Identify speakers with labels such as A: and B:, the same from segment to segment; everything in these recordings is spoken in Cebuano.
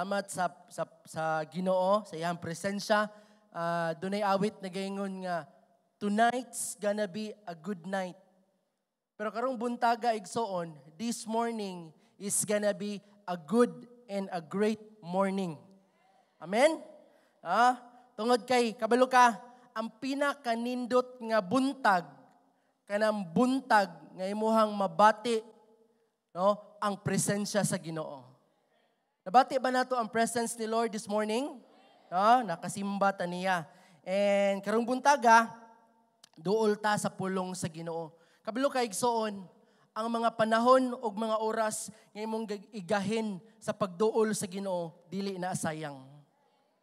A: Salamat sa Ginoo sa iyang presensya. Dunay awit na gaingon nga "Tonight's gonna be a good night." Pero karong buntaga, igsoon, this morning is gonna be a good and a great morning. Amen? Tungod kay kabalo ka, ang pinakanindot nga buntag kanang buntag nga imuhang mabati, no, ang presensya sa Ginoo. Nabati ba nato ang presence ni Lord this morning? No, nakasimba ta niya. And karong buntaga, duol ta sa pulong sa Ginoo. Kabalo ka, igsoon, ang mga panahon ug mga oras nga imong igahin sa pagduol sa Ginoo dili na sayang.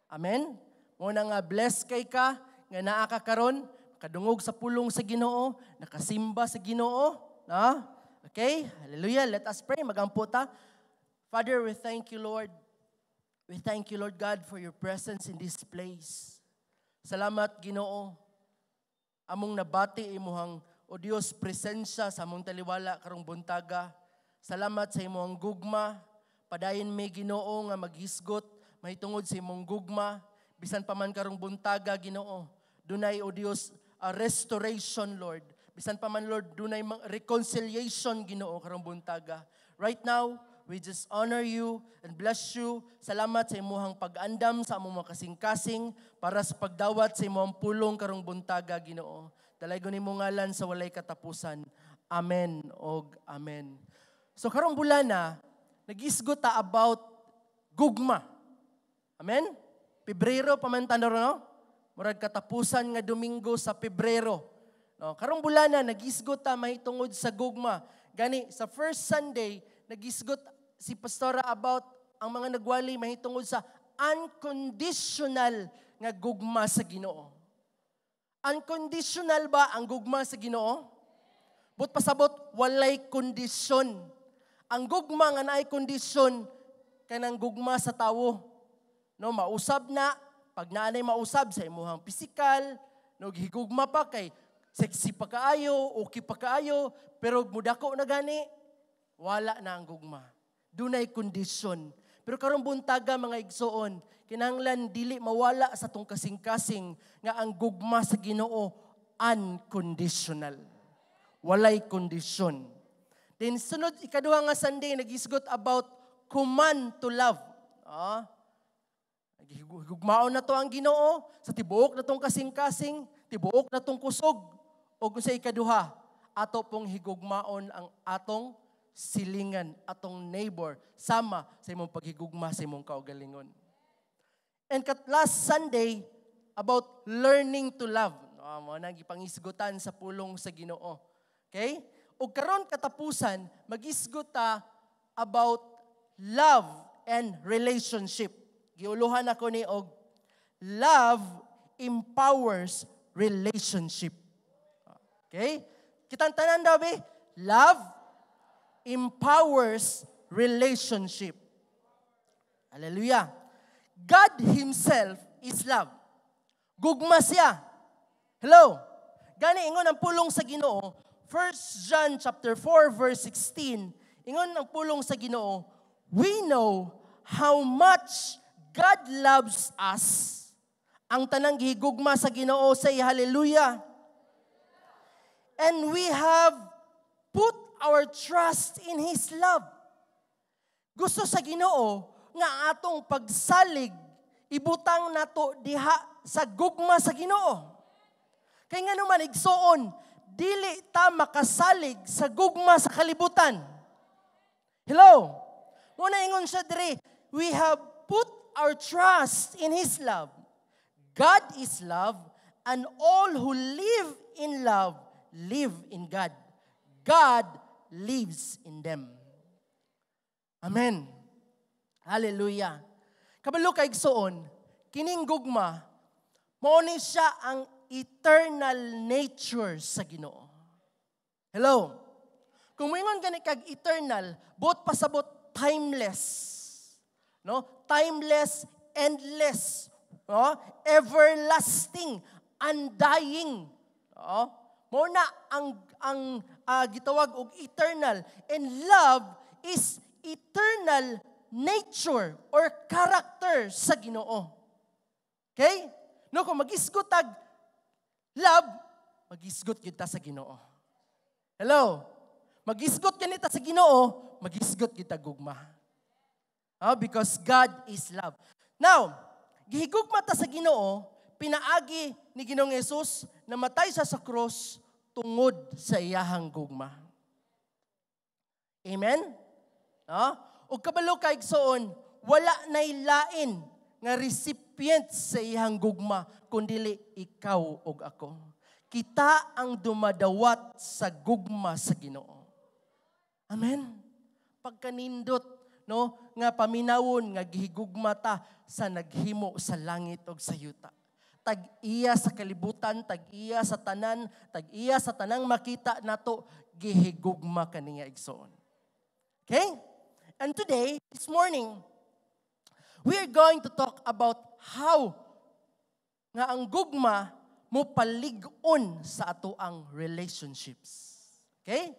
A: Amen? Mao na nga bless kay ka nga naa ka karon, kadungog sa pulong sa Ginoo, nakasimba sa Ginoo, no? Okay? Hallelujah. Let us pray. Magampo ta. Father, we thank you, Lord. We thank you, Lord God, for your presence in this place. Salamat, Ginoo. Among nabati imuhang, O Dios, presensya sa among taliwala karong buntaga. Salamat sa imong gugma. Padayon mi, Ginoo, nga maghisgot mahitungod sa imong gugma. Bisan pa man karong buntaga, Ginoo, dunay, O Dios, a restoration, Lord. Bisan pa man, Lord, dunay reconciliation, Ginoo, karong buntaga. Right now, we just honor you and bless you. Salamat sa imuhang pag-andam sa among mga kasing-kasing para sa pagdawat sa imong pulong karong buntaga, Ginoo. Dalaygon nimo ngalan sa walay katapusan. Amen og amen. So karong bulana, nagisgot ta about gugma. Amen? Pebrero pa man ta, no? Murag katapusan nga Domingo sa Pebrero. No, karong bulana nagisgot ta mahitungod sa gugma. Gani sa first Sunday nagisgot si pastora about ang mga nagwali mahitungod sa unconditional nga gugma sa Ginoo. Unconditional ba ang gugma sa Ginoo? But pasabot, walay kondisyon. Ang gugma nga naay kondisyon kanang gugma sa tawo. No, mausab na pag naanay mausab sa imuhang pisikal, no, gihigugma pa kay sexy pa kaayo, okay pa kaayo, pero mudako na gani, wala na ang gugma. Dunay kondisyon. Pero karong buntaga, mga igsoon, kinahanglan dili mawala sa tong kasing-kasing nga ang gugma sa Ginoo unconditional. Walay kondisyon. Then sunod ikaduha nga Sunday nagisgot about command to love. Gugmaon na to ang Ginoo sa tibuok na tong kasing-kasing, tibuok na tong kusog. O kung sa ikaduha, ato pong higugmaon ang atong silingan, atong neighbor, sama sa imong paghigugma sa imong kaugalingon. And kat last Sunday, about learning to love. No, mao na gipangisgutan sa pulong sa Ginoo. Okay? O karon katapusan, magisgot ta about love and relationship. Giuluhan ako ni og "Love empowers relationship." Okay? Kitang tanan daw be, love empowers relationship. Hallelujah. God Himself is love. Gugma siya. Hello. Gani ingon ang pulong sa Ginoo, 1 John chapter 4 verse 16, ingon ang pulong sa Ginoo, "We know how much God loves us." Ang tanang gihigugma sa Ginoo, say hallelujah. "And we have put our trust in His love." Gusto sa Ginoo nga atong pagsalig ibutang nato diha sa gugma sa Ginoo. Kay nga naman, igsoon, dili ta makasalig sa gugma sa kalibutan. Hello? Muna ingon siya diri, "We have put our trust in His love. God is love, and all who live in love live in God. God lives in them." Amen. Hallelujah. Kabalo ka, igsoon, kining gugma, mao ni siya ang eternal nature sa Ginoo. Hello? Kung moingon gani kag eternal, buot pasabot timeless. No? Timeless, endless, no? Everlasting, undying. No? Mao na ang gitawag og eternal, and love is eternal nature or character sa Ginoo. Okay? No, kung magisgot tag love, magisgot gyud ta sa Ginoo. Hello? Magisgot ganita sa Ginoo, magisgot gyud ta gugma. Oh, because God is love. Now, gihigugma ta sa Ginoo, pinaagi ni Ginoong Hesus, namatay siya sa cross tungod sa iyahang gugma. Amen? No? Ug kabalo ka, igsoon, wala nay lain nga recipient sa iyang gugma kundili ikaw ug ako. Kita ang dumadawat sa gugma sa Ginoo. Amen. Pagkanindot, no, nga paminawon nga gihigugma ta sa naghimo sa langit ug sa yuta. Tag-iya sa kalibutan, tag-iya sa tanan, tag-iya sa tanang makita nato, gihigugma kaniya, igsoon. Okay? And today, this morning, we are going to talk about how nga ang gugma mo palig-on sa ato ang relationships. Okay?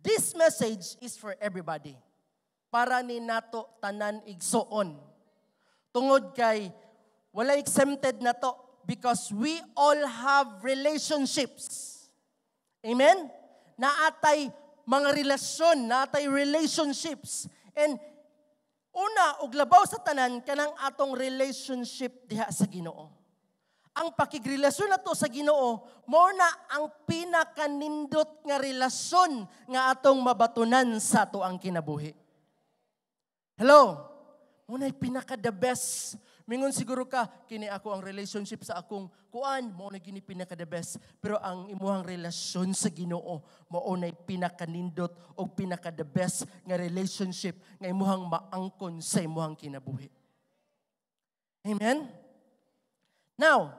A: This message is for everybody. Para ni nato tanan, igsoon. Tungod kay wala exempted na to because we all have relationships. Amen? Naatay mga relasyon, naatay relationships. And una, ug labaw sa tanan, kanang atong relationship diha sa Ginoo. Ang pakigrelasyon nato sa Ginoo, mao na ang pinakanindot nga relasyon nga atong mabatunan sa ato ang kinabuhi. Hello? Mao na pinaka the best. Mingon siguro ka, kini ako ang relationship sa akong kuan, mao na gini pinaka the best. Pero ang imuhang relasyon sa Ginoo, mao na pinakanindot o pinaka the best nga relationship nga imuhang maangkon sa imuhang kinabuhi. Amen? Now,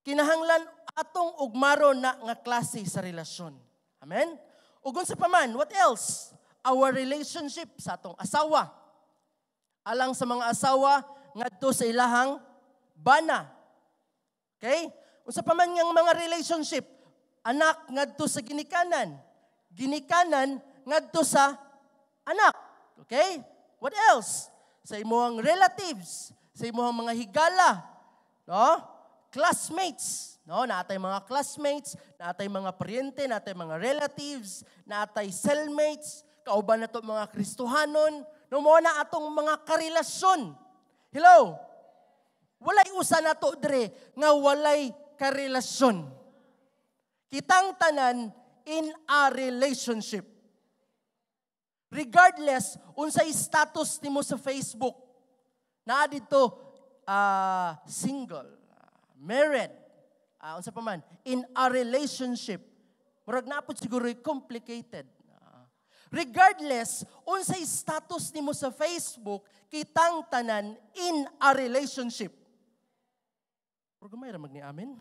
A: kinahanglan atong ugmaron na nga klase sa relasyon. Amen? Ug unsa pa man, what else? Our relationship sa atong asawa. Alang sa mga asawa ngadto sa ilahang bana. Okay? Unsa pa man nga mga relationship, anak ngadto sa ginikanan, ginikanan ngadto sa anak. Okay? What else? Sa imong relatives, sa imong mga higala, no? Classmates, no? Naatay mga classmates, naatay mga paryente, naatay mga relatives, naatay cellmates, kauban nato mga Kristohanon, no, mao na atong mga karelasyon. Hello? Walay usa nato dre nga walay karelasyon. Kitang tanan in a relationship. Regardless unsay status nimo sa Facebook, naa dito single, married, unsa pa man, in a relationship. Murag naa pod siguro complicated. Regardless unsay status nimo sa Facebook, kitang tanan in a relationship. Pero gamay ra magni amen.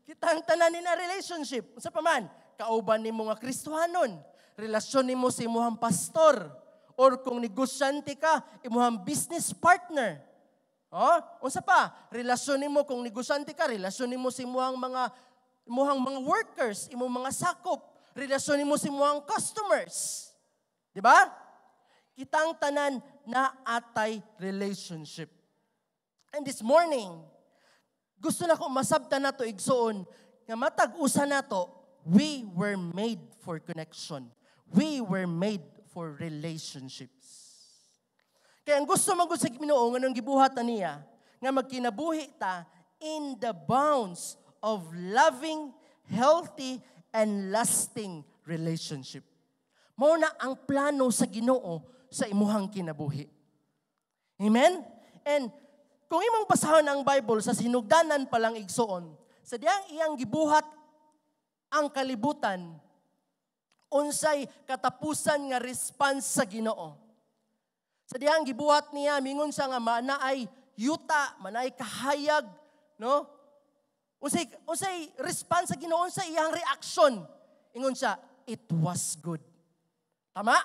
A: Kitang tanan in a relationship. Unsa pa man, kauban nimo nga Kristohanon, relasyon nimo sa imuhang pastor, or kung negosyante ka, imuhang business partner. Oh, unsa pa? Relasyon nimo kung negosyante ka, relasyon nimo sa imuhang mga workers, imong mga sakop, relasyon nimo sa imuhang customers. Di ba? Kitang tanan na atay relationship. And this morning, gusto na ko masabtan nato, igsoon, nga matag usa nato, we were made for connection. We were made for relationships. Kaya ang gusto man gud sa Ginoo nga nang gibuhat na niya, nga magkinabuhi ta in the bounds of loving, healthy, and lasting relationship. Mao na ang plano sa Ginoo sa imuhang kinabuhi. Amen? And kung imong basahon ang Bible sa sinugdanan pa lang, igsoon, sa diyang iyang gibuhat ang kalibutan, unsay katapusan nga response sa Ginoo? Sa diyang gibuhat niya, mingon siya nga manaay yuta, manaay kahayag, no? Unsay response sa Ginoo, unsay iyang reaction? Ingon siya, "It was good." Tama?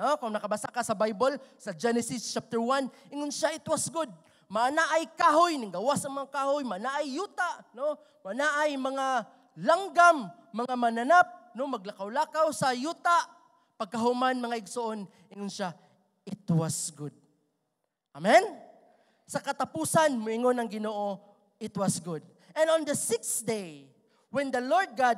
A: No? Kung nakabasa ka sa Bible, sa Genesis chapter 1, ingon siya, "It was good." Manaay kahoy, ning gawas ang mga kahoy, manaay yuta, no? Manaay mga langgam, mga mananap, no, maglakaw-lakaw sa yuta. Pagkahuman, mga igsoon, ingon siya, "It was good." Amen? Sa katapusan, muingon ang Ginoo, "It was good." And on the sixth day, when the Lord God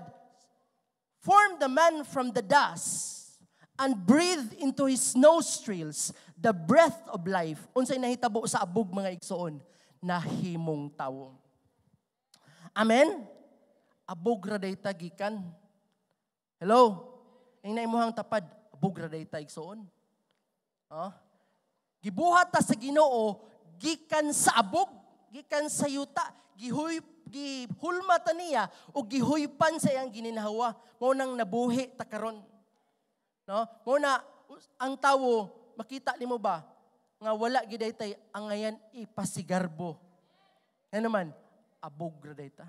A: formed the man from the dust and breathed into his nostrils the breath of life, unsay nahitabo sa abog, mga igsoon? Nahimong tawo. Amen? Abog ra day ta gikan. Hello? Ingna imuhang tapad, abog ra day ta, igsoon. Oh? Gibuhat ta sa Ginoo gikan sa abog, gikan sa yuta, gihulma ta niya o gihuypan sa iyang gininhawa. Mao nang nabuhi ta karon. No? Mao na ang tawo, makita nimo ba nga wala gyud tay angayan ipasigarbo. Nga naman, abog ra day ta.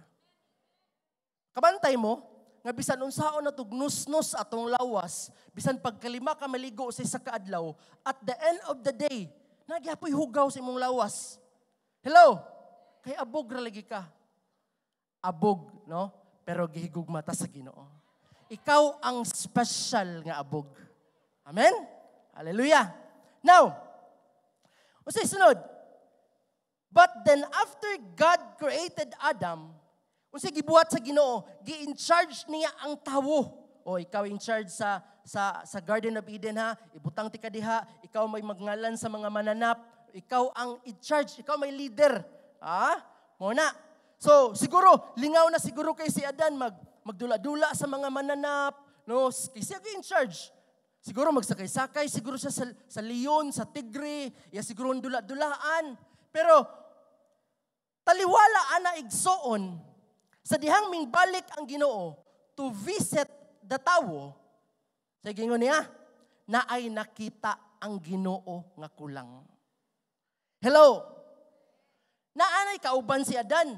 A: Kabantay mo nga bisan unsaon na tugnos-nos atong lawas, bisan pagkalima ka maligo sa isa ka adlaw, at the end of the day, nagyapoy hugaw sa imong lawas. Hello? Kay abog ra lagi ka. Abog, no? Pero gihigugma ta sa Ginoo. Ikaw ang special nga abog. Amen? Hallelujah. Now, unsay sunod? But then after God created Adam, unsay gibuhat sa Ginoo? Gi-in charge niya ang tawo. O ikaw in charge sa Garden of Eden ha, ibutang ti ka diha, ikaw may magngalan sa mga mananap, ikaw ang in charge, ikaw may leader. Ah? Mao na. So, siguro lingaw na siguro kay si Adan magdula-dula sa mga mananap, no? Kay siya in charge. Siguro magsakay-sakay siguro siya sa leon, sa tigre, ya siguro dula-dulaan. Pero taliwala ana, igsoon, sa dihang mingbalik ang Ginoo to visit the tawo, sa gingon niya, na ay nakita ang Ginoo nga kulang. Hello? Naanay kauban si Adan.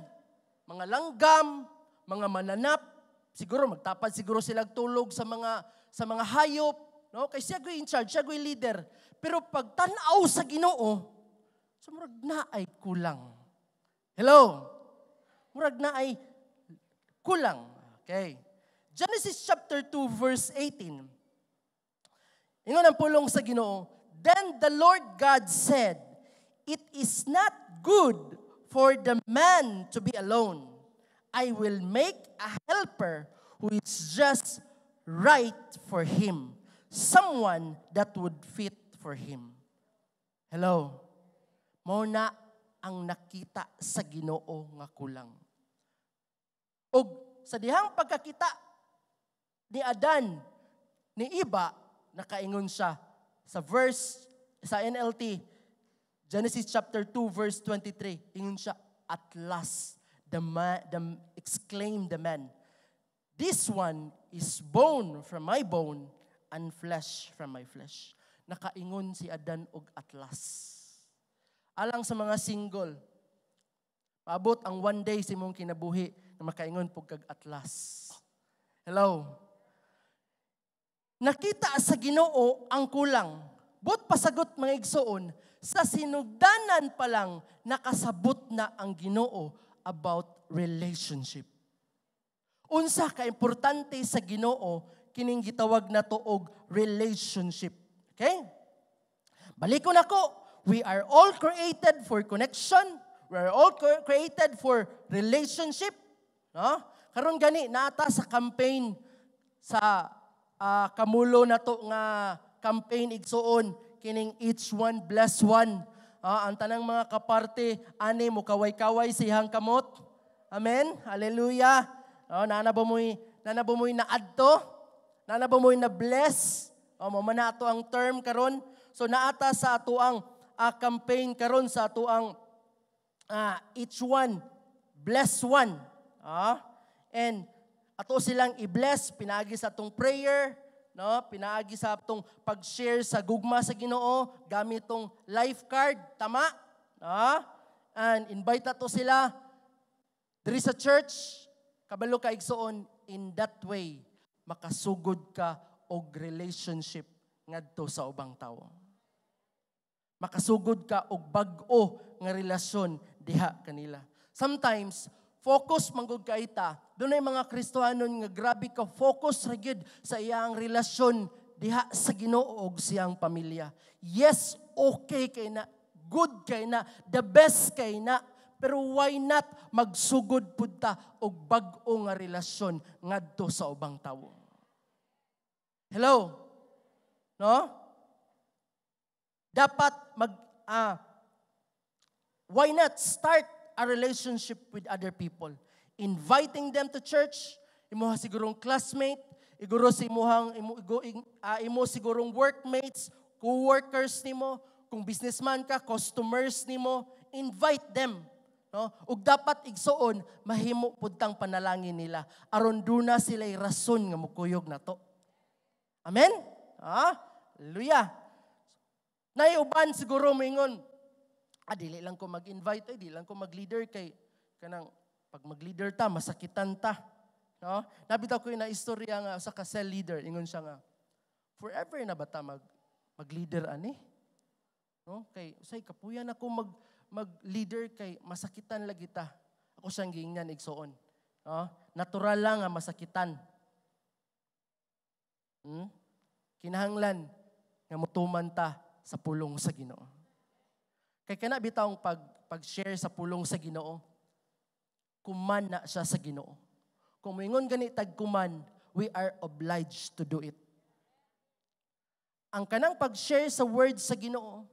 A: Mga langgam, mga mananap, siguro magtapad siguro sila tulog sa mga hayop, no? Kay siya in charge, siya leader. Pero pagtan-aw sa Ginoo, so murag na ay kulang. Hello? Murag na ay kulang. Okay. Genesis chapter 2 verse 18. Ingon ang pulong sa Ginoo, "Then the Lord God said, 'It is not good for the man to be alone. I will make a helper who is just right for him, someone that would fit for him.'" Hello? Mao na ang nakita sa Ginoo nga kulang. Og sa dihang pagkakita ni Adan ni Iba, nakaingon siya sa verse sa NLT, Genesis chapter 2 verse 23, ingon siya, "At last," the man, exclaimed the man, "this one is bone from my bone and flesh from my flesh." Nakaingon si Adan og "at last." Alang sa mga single, paabot ang one day sa imong kinabuhi na makaingon pug kag "at last." Hello? Nakita sa Ginoo ang kulang. But pasagot, mga igsoon, sa sinugdanan pa lang nakasabot na ang Ginoo about relationship. Unsa ka importante sa Ginoo kining gitawag nato og relationship. Okay? Balikon nako, we are all created for connection. We are all created for relationship. No? Karon gani naata sa campaign sa kamulo nato nga campaign, igsuon, kining Each One Bless One. Ang tanang mga kaparte ani mo kaway-kaway sa iyang kamot. Amen. Hallelujah. Oh, nana ba mo'y naadto? Nana ba mo'y na bless? Oh, mao man na ato ang term karon. So naata sa ato ang campaign karon sa ato ang Each One Bless One. And ato silang i-bless pinaagi sa atong prayer, no? Pinaagi sa atong pag-share sa gugma sa Ginoo gamit tong life card, tama? No? And invite nato sila diri sa church. Kabalo ka, igsoon, in that way makasugod ka og relationship ngadto sa ubang tawo. Makasugod ka og bag-o nga relasyon diha kanila. Sometimes focus manggod kay ta. Dunay mga Kristohanon nga grabe ka focus ra gyud sa iyang relasyon diha sa Ginoo ug siyang pamilya. Yes, okay kay na, good kay na, the best kay na, pero why not magsugod pud ta og bag-o nga relasyon ngadto sa ubang tawo? Hello? No? Dapat mag why not start a relationship with other people? Inviting them to church, imuha sigurong classmate, iguro sa imuhang imo, imo sigurong workmates, co-workers nimo, kung businessman ka, customers nimo, invite them. No? Ug dapat, igsuon, mahimo pud tang panalangin nila aron duna sila rason nga mukuyog nato. Amen? Ah? Hallelujah. Nay uban siguro moingon, "Ah, dili lang ko mag-invite, ay, dili lang ko mag-leader kay kanang pag mag-leader ta, masakitan ta." No? Nabitaw ko na istorya nga sa ka cell leader, ingon siya nga, "Forever na ba ta mag-leader ani? No? Kay say kapuyan ako mag-leader kay masakitan lagi ta." Ako siyang giingnan, igsuon. No? Natural lang nga masakitan. Kinahanglan nga mutuman ta sa pulong sa Ginoo. Kay kana bitawng pag-share sa pulong sa Ginoo, kuman na siya sa Ginoo. Kung moingon gani tag kuman, we are obliged to do it. Ang kanang pag-share sa word sa Ginoo,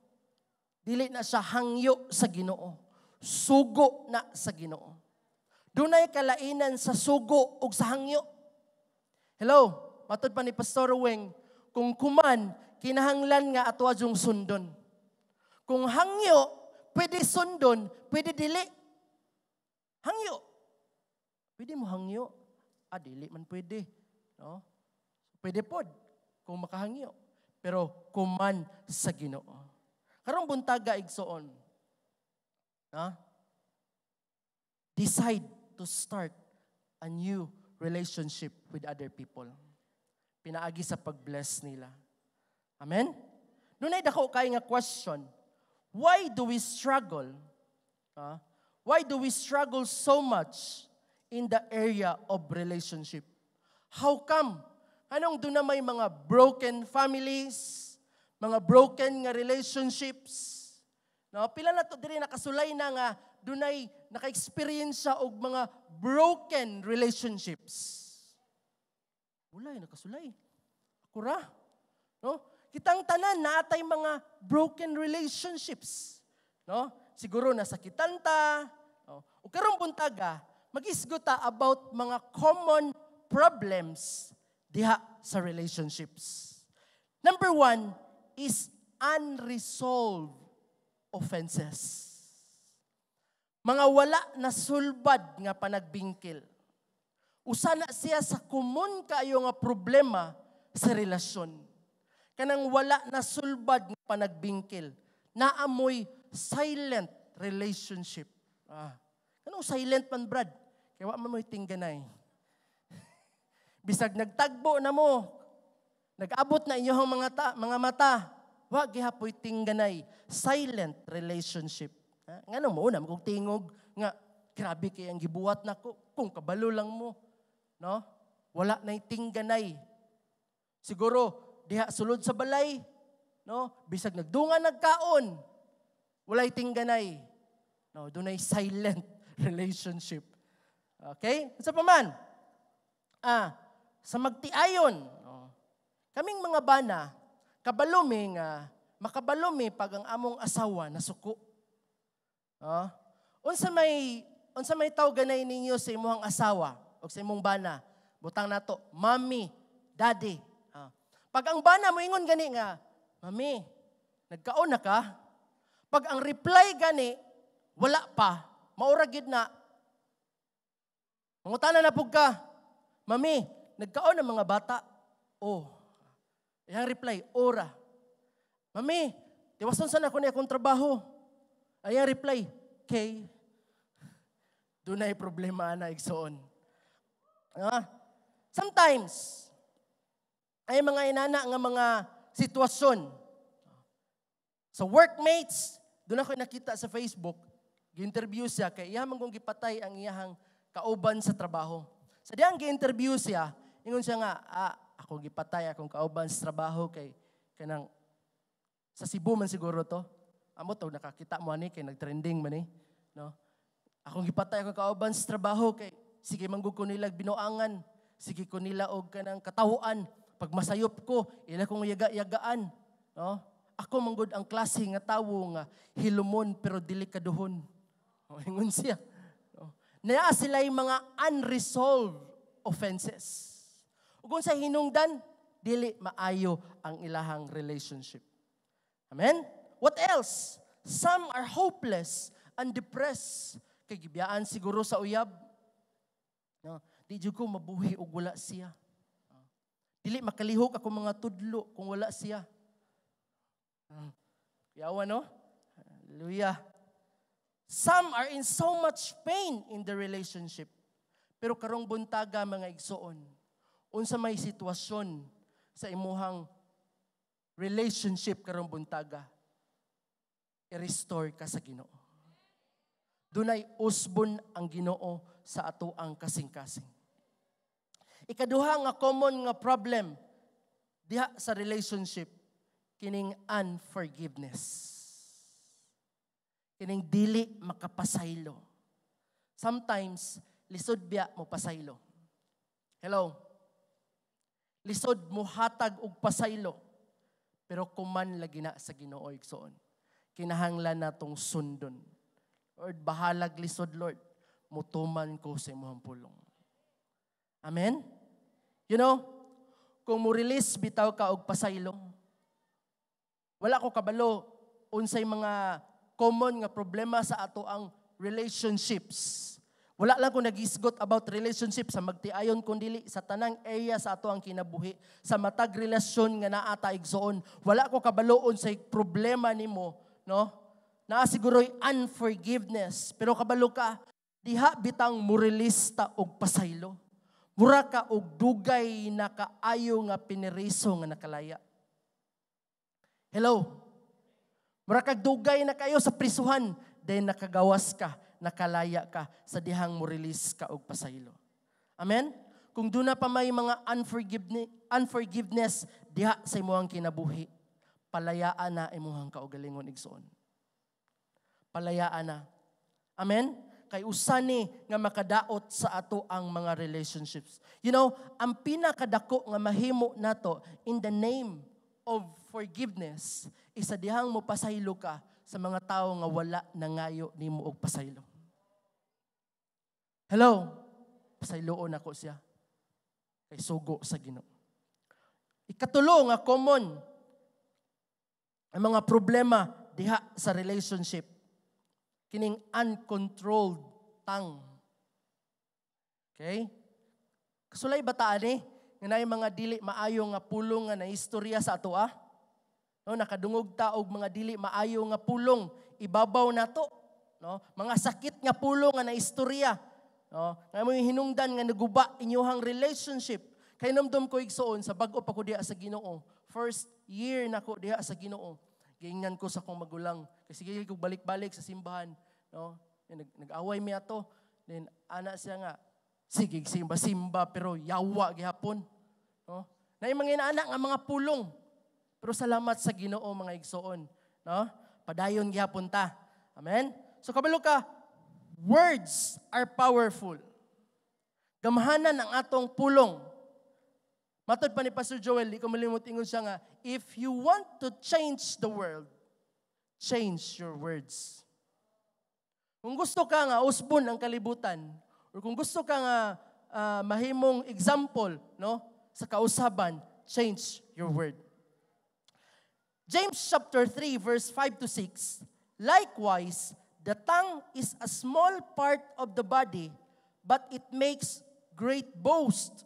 A: dili na siya hangyo sa Ginoo. Sugo na sa Ginoo. Dunay kalainan sa sugo ug sa hangyo. Hello, matod pa ni Pastor Weng, kung kuman, kinahanglan nga ato yung sundon. Kung hangyo, pwede sundon, pwede dili. Hangyo. Pwede mo hangyo. Ah, dili man pwede. No? Pwede pod kung makahangyo. Pero kuman sa Ginoo. Karong buntaga, igsoon. Ha? Decide to start a new relationship with other people. Pinaagi sa pag-bless nila. Amen? Dunay dako kay nga question. Why do we struggle? Ha? Why do we struggle so much in the area of relationship? How come? Anong doon na may mga broken families, mga broken nga relationships? No, pila na to diri nakasulay na nga dunay naka-experience siya og mga broken relationships? Walay nakasulay. Ako ra. No? Kitang tanan naatay mga broken relationships. No? Siguro nasakitan ta. No? O karong buntaga, magisgot ta about mga common problems diha sa relationships. Number one is unresolved offenses. Mga wala na sulbad nga panagbingkil. Usa na siya sa common kaayo nga problema sa relasyon. Kanang wala na sulbad nga panagbingkil. Naamoy silent relationship. Ah. Kanang silent man, Brad? Kaya wa man mo'y tingganay. Bisag nagtagbo na mo, nag-abot na inyong mga mata, wa gihapoy tingganay. Silent relationship. Ha? Ngano mo una kung tingog nga grabe kay ang gibuhat nako, kung kabalo lang mo, no? Wala na tingganay. Siguro diha sulod sa balay, no? Bisag nagdungan nagkaon, walay tingganay. No, dunay silent relationship. Okay? Sa pa man? Ah, sa magtiayon, no? Kaming mga bana, kabalo mi nga makabalo mi pag ang among asawa nasuko. No? Unsa may tawag ganay ninyo sa imong asawa o sa imong bana? Butang nato, mommy, daddy. Ah. Pag ang bana mo ingon gani nga, "Mami, nagkaon na ka?" Pag ang reply gani, "Wala pa," maura gid na. Mangutana na pug ka, "Mami, nagkaon ang mga bata?" "Oh." Iyang reply, "Ora." "Mami, tiwason sa na ko ni akong trabaho." Ayang reply, "Kay." Dunay problema na, igsoon. Ah, sometimes, ay mga inana nga mga sitwasyon. Sa workmates, doon ako nakita sa Facebook, gi-interview siya, kay iya man kung gipatay ang iyahang kauban sa trabaho. Sa diyang gi-interview siya, ingon siya nga, ah, Akong gipatay akong kauban sa trabaho kay kanang sa Cebu man siguro to. Amo to nakakita mo ani kay nagtrending man eh, no? Akong gipatay akong kauban sa trabaho kay sige man gud ko nila binuangan, sige ko nila og kanang katahuan. Pag masayop ko, ila kong yaga-yagaan, no? Ako man gud ang klase nga tawo nga hilumon pero dili kaduhon. O, ingon siya. No? Naa sila yung mga unresolved offenses. Ug sa hinungdan, dili maayo ang ilahang relationship. Amen? What else? Some are hopeless and depressed. Kay gibiyaan siguro sa uyab. No? Di jud ko mabuhi og wala siya. Dili makalihok ako mga tudlo kung wala siya. Yawa, no? Hallelujah. Some are in so much pain in the relationship. Pero karong buntaga, mga igsoon, unsa may sitwasyon sa imuhang relationship karong buntaga, i-restore ka sa Ginoo. Dunay usbon ang Ginoo sa ato ang kasing-kasing. Ikaduha nga common nga problem diha sa relationship, kining unforgiveness. Kining dili makapasaylo. Sometimes lisod biya mo pasaylo. Hello. Lisod mo hatag og pasaylo. Pero kuman lagi na sa Ginoo, igsoon. Kinahanglan natong sundon. Lord, bahalag lisod, Lord. Mutuman ko sa imong pulong. Amen? Kung mo release bitaw ka og pasaylo, wala ko kabalo unsay mga common nga problema sa ato ang relationships. Wala lang ko nagisgot about relationship sa magtiayon kun dili sa tanang area sa ato ang kinabuhi, sa matag relasyon nga naa ta, igsoon. Wala ko kabalo unsay problema nimo, no? Naa siguro'y unforgiveness, pero kabalo ka diha bitang mo-release ta og pasaylo. Mura ka og dugay na kaayo nga piniriso nga nakalaya. Hello? Mura kag dugay na kayo sa prisuhan, then nakagawas ka, nakalaya ka sa dihang mo release ka og pasaylo. Amen? Kung duna pa may mga unforgiveness diha sa imong kinabuhi, palayaan na imong kaugalingon, igsoon. Palayaan na. Amen? Kay usani nga makadaot sa ato ang mga relationships. Ang pinakadako nga mahimo nato in the name of forgiveness isa dihang mo pasaylo ka sa mga tao nga wala nangayo nimo og pasaylo. Hello? Pasayloon ako siya. Kay sugo sa Ginoo. Ikatulo nga common ang mga problema diha sa relationship, kining uncontrolled tongue. Okay? Kasulay ba ta ani? Nga naay mga dili maayo nga pulong nga naistorya sa ato ah? No, nakadungog ta og mga dili maayo nga pulong ibabaw nato, no? Mga sakit nga pulong nga naistorya, no? Nga mo hinungdan nga naguba inyuhang relationship. Kay namdom ko, igsoon, sa bag-o pa ko diha sa Ginoo. First year nako diha sa Ginoo. Giingnan ko sa akong magulang kasi sige ko balik-balik sa simbahan, no? Nag-away mi ato. Then ana siya nga sige simba-simba pero yawa gihapon, no? Naay mga inaana nga mga pulong. Pero salamat sa Ginoo, mga igsoon, no? Padayon gihapon ta. Amen. So kabalo ka, words are powerful. Gamhanan ang atong pulong. Matod pa ni Pastor Joel, di ko malimot, ingon siya nga, "If you want to change the world, change your words." Kung gusto ka nga usbon ang kalibutan, or kung gusto ka nga mahimong example, no, sa kausaban, change your word. James chapter 3 verse 5 to 6, "Likewise, the tongue is a small part of the body, but it makes great boast.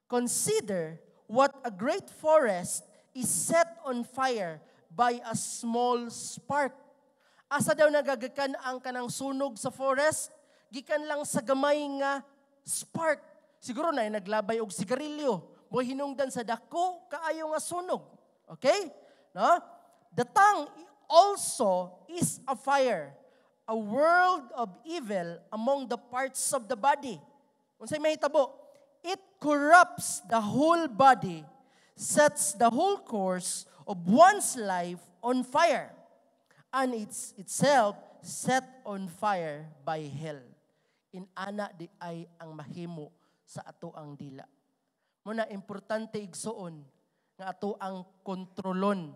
A: Consider what a great forest is set on fire by a small spark." Asa daw nagagakan ang kanang sunog sa forest? Gikan lang sa gamay nga spark. Siguro na naglabay og sigarilyo. Mo hinungdan sa dako kaayo nga sunog. Okay? No? "The tongue also is a fire, a world of evil among the parts of the body." Unsay mahitabo? It corrupts the whole body, sets the whole course of one's life on fire, and it's itself set on fire by hell. Inana diay ang mahimo sa ato ang dila. Muna importante, igsuon, nga ato ang kontrolon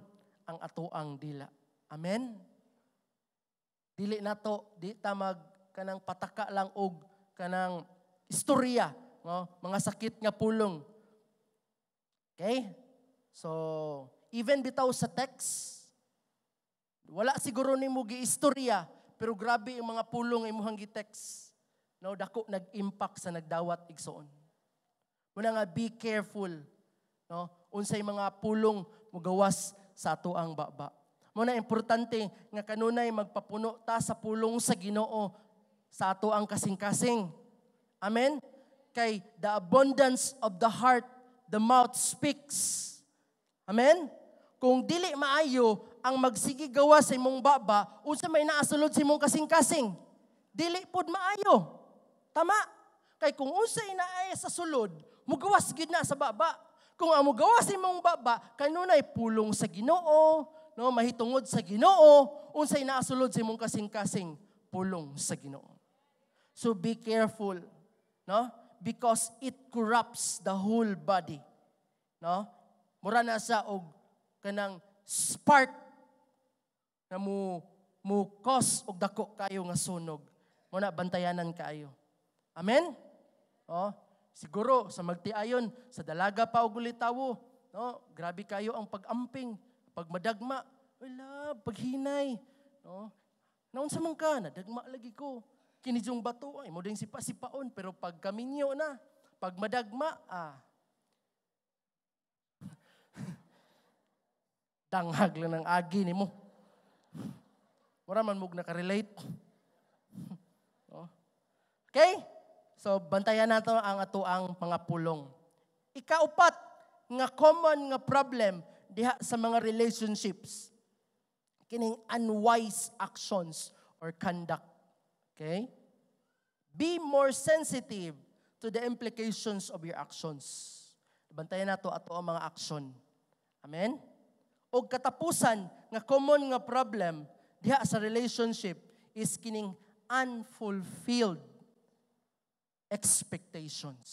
A: ang ato ang dila. Amen? Dili nato, di ta mag kanang pataka lang og kanang istorya, no? Mga sakit nga pulong. Okay? So, even bitaw sa text, wala siguro nimo giistorya, pero grabe ang mga pulong imuhang gi-text. No, dako nag-impact sa nagdawat, igsoon. Muna nga be careful, no? Unsay mga pulong mugawas sa ato ang baba. Muna importante nga kanunay magpapuno ta sa pulong sa Ginoo sa ato ang kasing-kasing. Amen? Kay the abundance of the heart, the mouth speaks. Amen? Kung dili maayo ang magsige gawas sa imong baba, unsa may naa sulod sa imong kasing-kasing? Dili pud maayo. Tama? Kay kung unsa inaay sa sulod, mugawas gid na sa baba. Kung ang mugawas sa imong baba kanunay pulong sa Ginoo, no, mahitungod sa Ginoo, unsay naa sulod sa imong kasing-kasing? Pulong sa Ginoo. So be careful, no? Because it corrupts the whole body. No? Mura na sa og kanang spark na mo cause og dako kayo nga sunog. Mo na bantayanan kaayo. Amen? Oh, siguro sa magtiayon sa dalaga pa og ulitawo, no? Grabe kayo ang pag-amping, pagmadagma, wala paghinay, no? Naunsa man ka, nadagma lagi ko. Kini jung bato ay mo ding sipa-sipaon, pero pag kaminyo na, pag madagma, ah. Danghag lang ng agi nimo. Mura man mog nakarelate. Oh. Okay? So bantayan nato ang ato ang mga pulong. Ikaupat nga common nga problem diha sa mga relationships, kining unwise actions or conduct. Okay? Be more sensitive to the implications of your actions. Bantayan nato ato ang mga action. Amen? Og katapusan nga common nga problem diha sa relationship is kining unfulfilled expectations.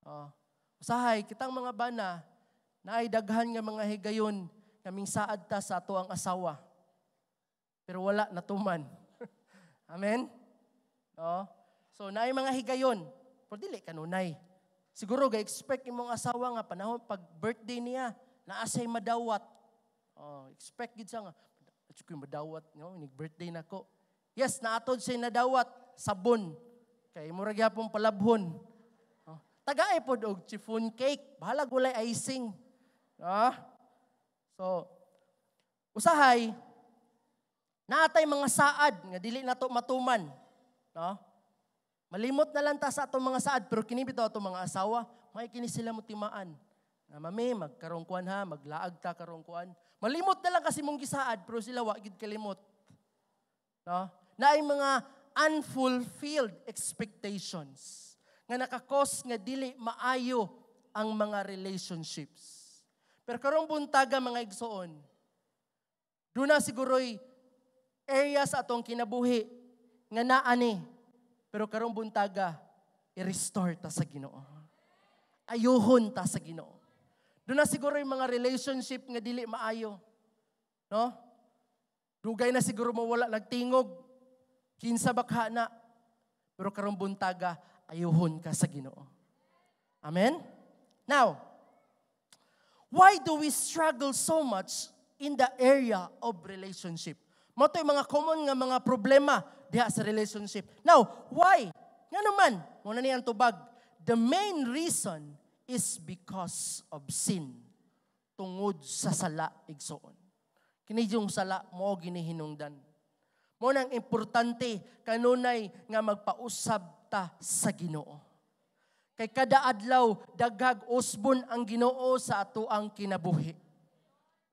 A: Oh, usahay kitang mga bana naay daghan nga mga higayon kaming saad ta sa ato ang asawa. Pero wala natuman. Amen? No? So naay mga higayon, pero dili kanunay. Siguro ga-expect imong asawa nga panahon pag birthday niya, naa siya'y madawat. Oh, expect gid siya nga, "At madawat, no, nig birthday nako." Yes, naatod siya nadawat, sabon. Kay mura gyapon palabhon. Oh, tagay pod og chiffon cake, bahalag walay icing. Ah? So, usahay naatay mga saad nga dili nato matuman, no? Malimot na lang ta sa atong mga saad, pero kini bitaw atong mga asawa, may kini sila mo timaan. Nga mami, magkarong kuan ha, maglaag ta karong kuan. Malimot na lang kasi mong gisaad, pero sila wa gid kalimot. No? Naay mga unfulfilled expectations nga nakakos nga dili maayo ang mga relationships. Pero karong buntaga, mga igsoon, duna siguro'y area sa atong kinabuhi nga naani. Pero karong buntaga, i-restore ta sa Ginoo. Ayuhon ta sa Ginoo. Duna siguro yung mga relationship nga dili maayo. No? Dugay na siguro mo wala nagtingog. Kinsa bakha na. Pero karong buntaga, ayuhon ka sa Ginoo. Amen? Now, why do we struggle so much in the area of relationship? Mao to'y mga common nga mga problema diha sa relationship. Now, why? Nga naman, muna ni ang tubag. The main reason is because of sin. Tungod sa sala, igsoon. Kini yung sala mo ginihinungdan. Mo nang importante kanunay nga magpausab ta sa Ginoo. Kay kada adlaw daghag usbon ang Ginoo sa ato ang kinabuhi.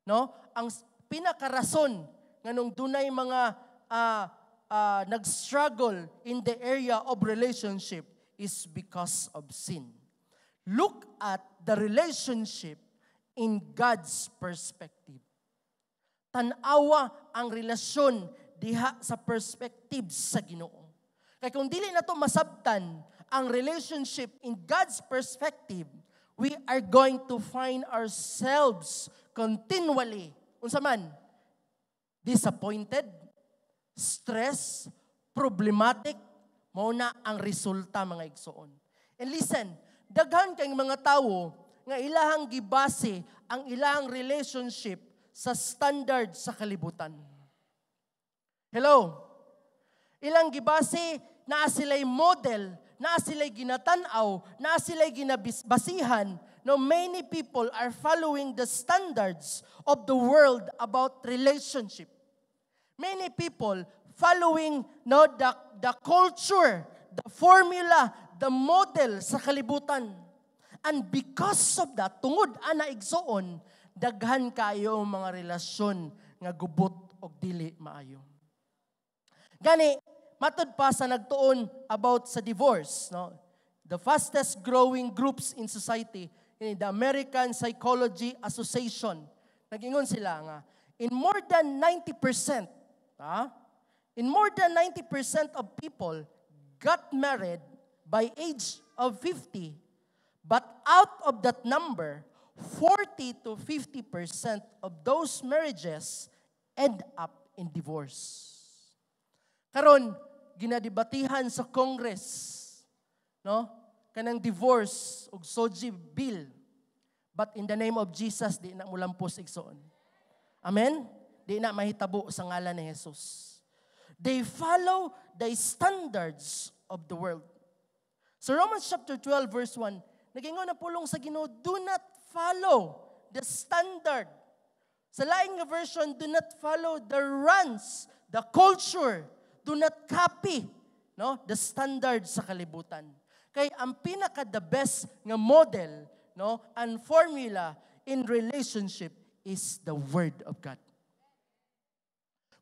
A: No? Ang pinakarason nganong dunay mga nag-struggle in the area of relationship is because of sin. Look at the relationship in God's perspective. Tan-awa ang relasyon diha sa perspective sa Ginoo. Kay kung dili nato masabtan ang relationship in God's perspective, we are going to find ourselves continually, unsa man, disappointed, stress, problematic, mao na ang resulta, mga igsoon. And listen, daghan kay mga tawo nga ilahang gibase ang ilahang relationship sa standard sa kalibutan. Hello? Ilang gibase, naa sila'y model, naa sila'y ginatanaw, naa sila'y ginabasihan. No, many people are following the standards of the world about relationship. Many people following, no, the culture, the formula, the model sa kalibutan. And because of that, tungod ana, igsoon, daghan kayo ang mga relasyon nga gubot og dili maayo. Gani, matud pa sa nagtuon about sa divorce, no? The fastest growing groups in society, in the American Psychology Association, nagingon sila nga, in more than 90%, ha? In more than 90% of people got married by age of 50, but out of that number, 40 to 50% of those marriages end up in divorce. Karon, ginadebatihan sa Congress, no? Kanang divorce ug SOGIE Bill. But in the name of Jesus, di na mulampos, igsoon. Amen? Di na mahitabo sa ngalan ni Jesus. They follow the standards of the world. So Romans chapter 12 verse 1, nagingon na pulong sa Ginoo, do not follow the standard. Sa laing nga version, do not follow the runs, the culture, do not copy, no, the standard sa kalibutan. Kay ang pinaka the best nga model, no, and formula in relationship is the Word of God.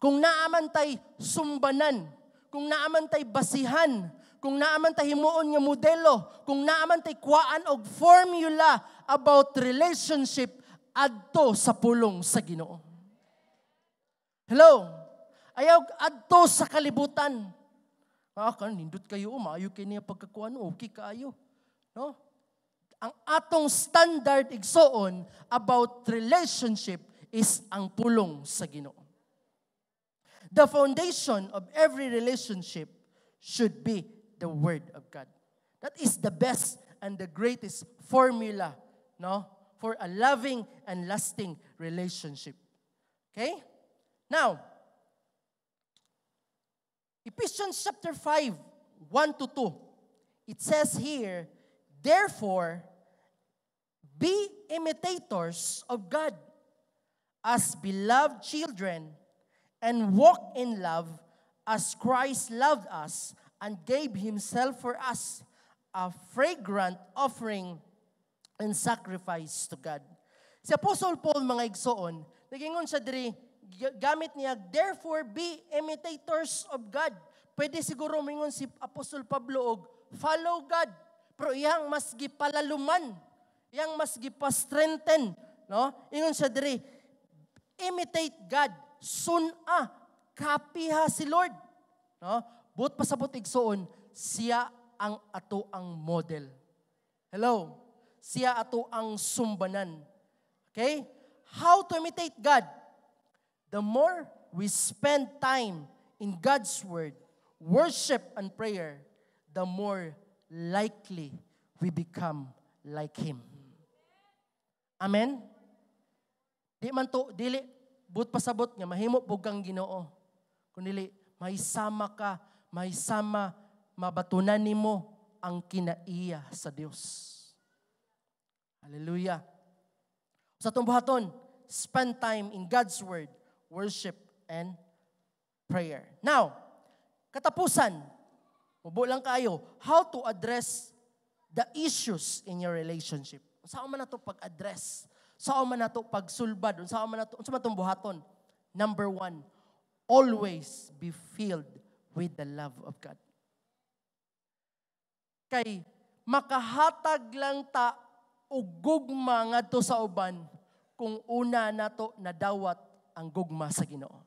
A: Kung naa man tay sumbanan, kung naa man tay basihan, kung naa man tay himuon nga modelo, kung naa man tay kuhaan og formula about relationship, adto sa pulong sa Ginoo. Hello? Ayaw adto sa kalibutan. Ah, kan nindot kayo, maayo kay niya pagkakuan, okay kaayo. No? Ang atong standard, igsoon, about relationship is ang pulong sa Ginoo. The foundation of every relationship should be the Word of God. That is the best and the greatest formula, no, for a loving and lasting relationship. Okay? Now, Ephesians chapter 5, 1 to 2. It says here, "Therefore, be imitators of God as beloved children and walk in love as Christ loved us and gave himself for us, a fragrant offering and sacrifice to God." Si Apostle Paul, mga igsoon, nagingon siya diri, gamit niya, "Therefore be imitators of God." Pwede siguro mingon si Apostle Pablo og follow God. Pero iyang mas gipalaluman, iyang mas gipa-strengthen, no? Ingon siya diri, imitate God, sun-a, kapiha si Lord. No? Buot pasabot, igsoon, siya ang ato ang model. Hello? Siya ato ang sumbanan. Okay? How to imitate God? The more we spend time in God's Word, worship and prayer, the more likely we become like Him. Amen? Di man to, dili, buot pasabot nga mahimo pud kang Ginoo. Kun dili, mahisama ka, mahisama, mabatunan nimo ang kinaiya sa Dios. Hallelujah. Sa atong buhaton, spend time in God's Word, worship, and prayer. Now, katapusan, mubo lang kayo, how to address the issues in your relationship. Unsaon man nato pag-address? Unsaon man nato pagsulbad? Unsaon man nato, unsa man atong buhaton? Number one, always be filled with the love of God. Kay makahatag lang ta og gugma ngadto sa uban kung una nato nadawat ang gugma sa Ginoo.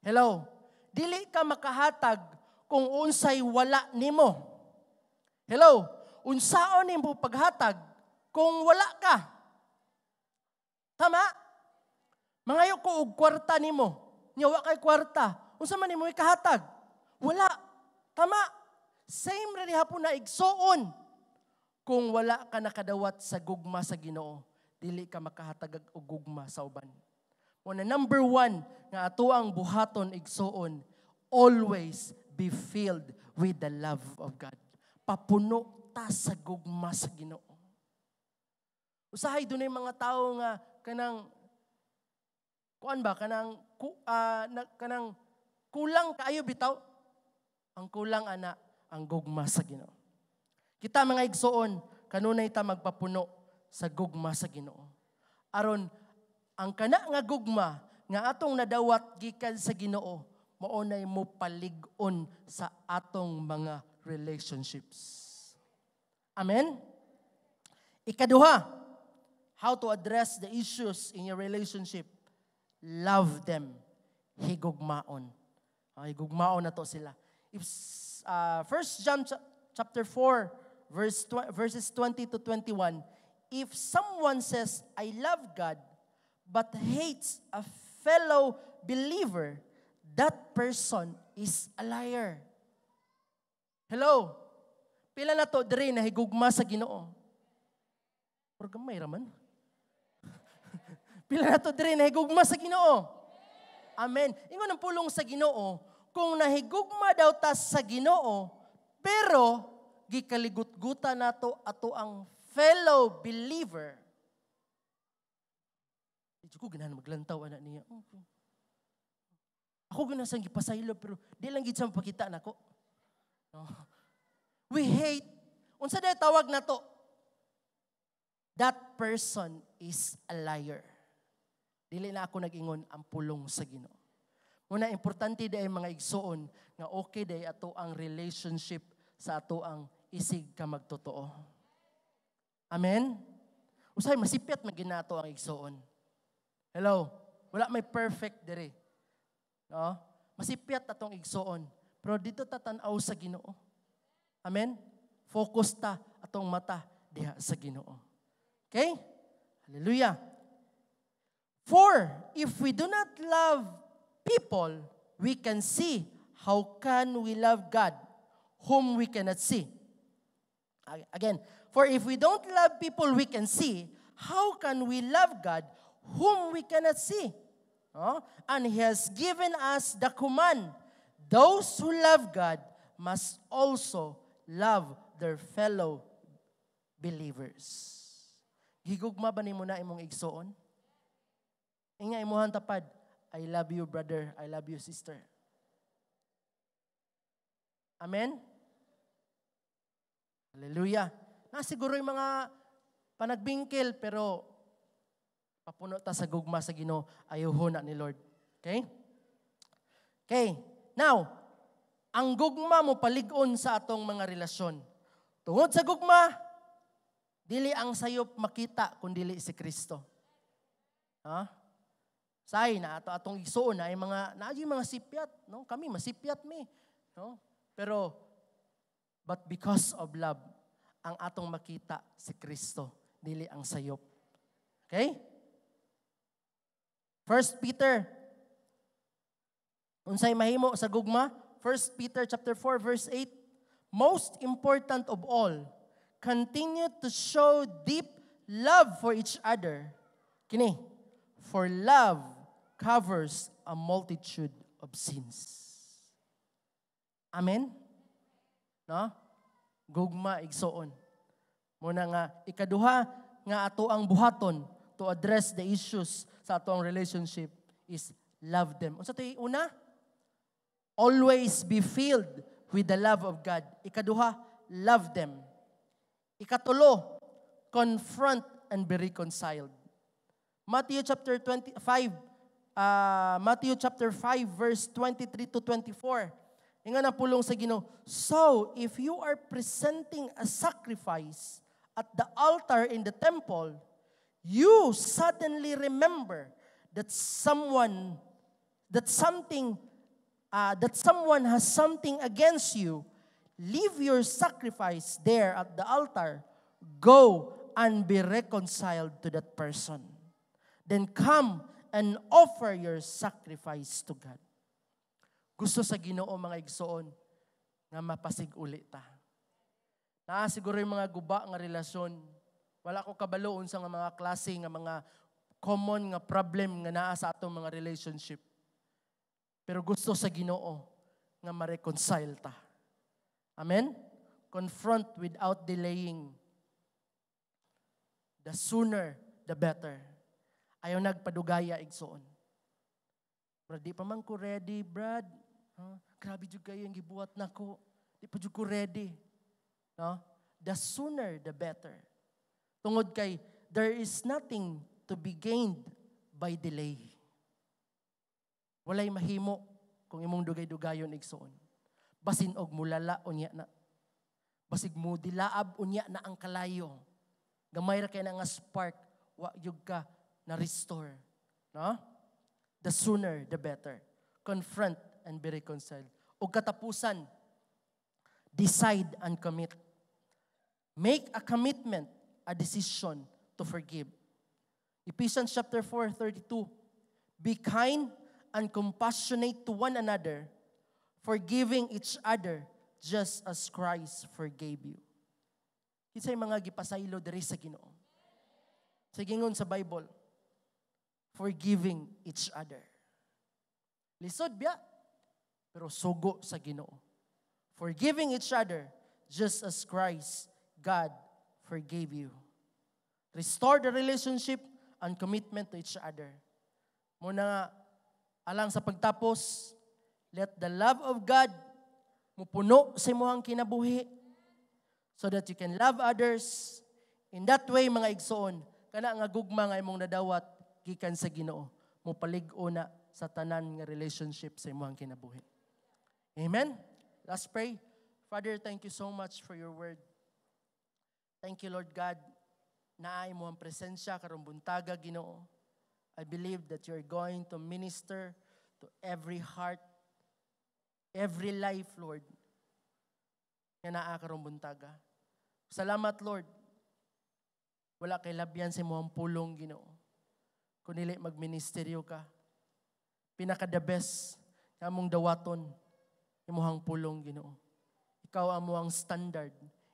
A: Hello? Dili ka makahatag kung unsay wala nimo. Hello? Unsaon nimo paghatag kung wala ka? Tama? Mangayo ko og kwarta nimo. Nya wa kay kwarta. Unsa man nimo ikahatag? Wala. Tama? Same ra gihapon na, igsuon. Kung wala ka nakadawat sa gugma sa Ginoo, dili ka makahatag og gugma sa uban. Mao na number one nga ato ang buhaton, igsuon, always be filled with the love of God. Papuno ta sa gugma sa Ginoo. Usahay dunay mga tao nga kanang kuan ba, kanang ku, na, kanang kulang kaayo bitaw. Ang kulang ana ang gugma sa Ginoo. Kita, mga igsuon, kanunay ta magpapuno sa gugma sa Ginoo. Aron ang kana nga gugma nga atong nadawat gikan sa Ginoo, mao nay mo palig-on sa atong mga relationships. Amen? Ikaduha, how to address the issues in your relationship. Love them. Higugmaon. Higugmaon na to sila. If 1 John chapter 4, verses 20 to 21, if someone says, "I love God," but hates a fellow believer, that person is a liar. Hello? Pila na to diri na higugma sa Ginoo? Pero gamay raman. Pila na to diri na higugma sa Ginoo? Amen. Ingon ang pulong sa Ginoo, kung nahigugma daw ta sa Ginoo, pero gikaligutgutan nato ato ang fellow believer. Di ko ganahan maglantaw ana niya. Okay. Ako ganahan siyang gipasaylo pero di lang gid siya mapakita nako. No. We hate. Unsa day tawag nato? That person is a liar. Dili na ako nag-ingon, ang pulong sa Ginoo. Mao na importante day, mga igsuon, nga okay day ato ang relationship sa ato ang isig ka magtotoo. Amen? Usahay masipyat man ginato ang igsuon. Hello? Wala may perfect diri. No? Masipyat atong igsuon. Pero dito ta tan-aw sa Ginoo. Amen? Focus ta atong mata diha sa Ginoo. Okay? Hallelujah. For if we do not love people we can see, how can we love God whom we cannot see? Again, for if we don't love people we can see, how can we love God whom we cannot see? No? And He has given us the command, those who love God must also love their fellow believers. Gigugma ba nimo na imong igsuon? Inga imuhang tapad, "I love you, brother, I love you, sister." Amen? Hallelujah. Na siguro yung mga panagbingkil pero papuno ta sa gugma sa Ginoo, ayuhon na ni Lord. Okay? Okay. Now, ang gugma mo palig-on sa atong mga relasyon. Tungod sa gugma, dili ang sayop makita kun dili si Kristo. Ha? Say na ato atong igsuon na ay mga naa yung mga sipyat, no? Kami masipyat mi, no? Pero but because of love, ang atong makita si Kristo, dili ang sayop. Okay? First Peter. Unsay mahimo sa gugma? First Peter chapter 4 verse 8. Most important of all, continue to show deep love for each other. Kini, for love covers a multitude of sins. Amen? No? Gugma, igsuon. Mao na nga ikaduha nga ato ang buhaton to address the issues sa ato ang relationship is love them. Unsa to'y una? Always be filled with the love of God. Ikaduha, love them. Ikatulo, confront and be reconciled. Matthew chapter 25, Matthew chapter 5 verse 23 to 24. Ingon ang pulong sa Ginoo, "So, if you are presenting a sacrifice at the altar in the temple, you suddenly remember that someone has something against you, leave your sacrifice there at the altar, go and be reconciled to that person. Then come and offer your sacrifice to God." Gusto sa Ginoo, mga igsoon, nga mapasig-uli ta. Naa siguro yung mga guba nga relasyon. Wala ko kabalo unsa nga mga klase nga mga common nga problem nga naa sa atong mga relationship. Pero gusto sa Ginoo nga ma-reconcile ta. Amen? Confront without delaying. The sooner, the better. Ayaw na'g padugaya, igsoon. "Brad, di pa man ko ready, Brad. Huh? Grabe jud kayo yung gibuhat nako. Di pa jud ko ready." No? The sooner, the better. Tungod kay there is nothing to be gained by delay. Walay mahimo kung imong dugay-dugayon, igsoon. Basin og mulala unya na. Basig mo dilaab unya na ang kalayo. Gamay ra kay na nga spark, wa jud ka na restore. No? The sooner, the better. Confront and be reconciled. O katapusan, decide and commit. Make a commitment, a decision to forgive. Ephesians chapter 4, 32. "Be kind and compassionate to one another, forgiving each other just as Christ forgave you." Kinsay mga gipasaylo diri sa Ginoo? Sa gingon sa Bible, forgiving each other. Lisod biya, pero sugo sa Ginoo. Forgiving each other just as Christ, God, forgave you. Restore the relationship and commitment to each other. Muna nga, alang sa pagtapos, let the love of God mupuno sa imong kinabuhi so that you can love others. In that way, mga igsoon, kana nga gugma nga imong nadawat gikan sa Ginoo, mopalig-o na sa tanan nga relationship sa imong kinabuhi. Amen? Let's pray. Father, thank you so much for your word. Thank you, Lord God, na imong presensya karong buntaga, Ginoo. I believe that you're going to minister to every heart, every life, Lord, nga naa karong buntaga. Salamat, Lord. Wala kay labyan sa imong pulong, Ginoo. Kung dili magministeryo ka, pinaka the best nga among dawaton, imong pulong, Ginoo. Ikaw among standard,